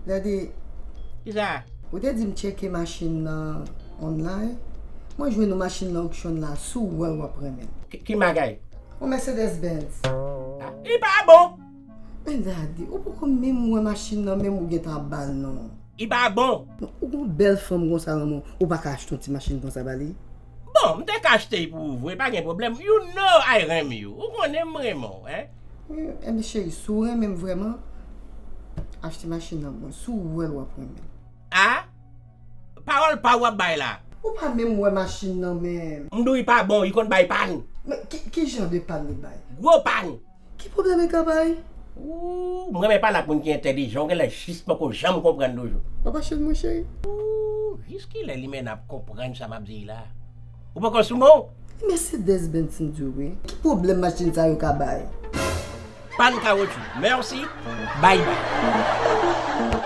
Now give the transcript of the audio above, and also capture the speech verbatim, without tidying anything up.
Gade, Kisa? Ou te di m tcheke machin nan online. Mwen jwenn yon machin nan auction la, si w wè l w ap renmen l. Ki, ki magay? Yon Mercedes Benz. Ah, li pa bon. Men Daddy, ou poko menm wè machin nan, menm ou gentan ap ba l non. Li pa bon. Non, ou gon bèl fanm konsa nan men w, ou pa ka achte yon ti machin konsa ba li? Bon, m te ka achte l pou ou vre, pa gen pwoblèm. You know I renmen you. Ou konnen m renmen w, hein? Wi, enben cheri, si w renmen m vrèman, achte machin nan mwen. Si w wè l w ap renmen l. Ah? Pawòl pa w ap bay la. Ou pa menm wè machin nan menm. M di w li pa bon, li konn bay pàn. Men ki, ki jan de pàn li bay? Gwo pàn. Ki pwoblèm li ka bay? Ooh, m renmen pale ak moun ki entèlijan, ou genlè jis poko janm konprann toujou. W ap achte l mwen cheri? Ooh, jiskilè limena ap konprann sa m ap di la? Ou poko sou mo? Mercedes Benz m di w wi. Ki pwoblèm machin sa yo ka bay? Pàn kawotchou. Mèsi. Bye bye.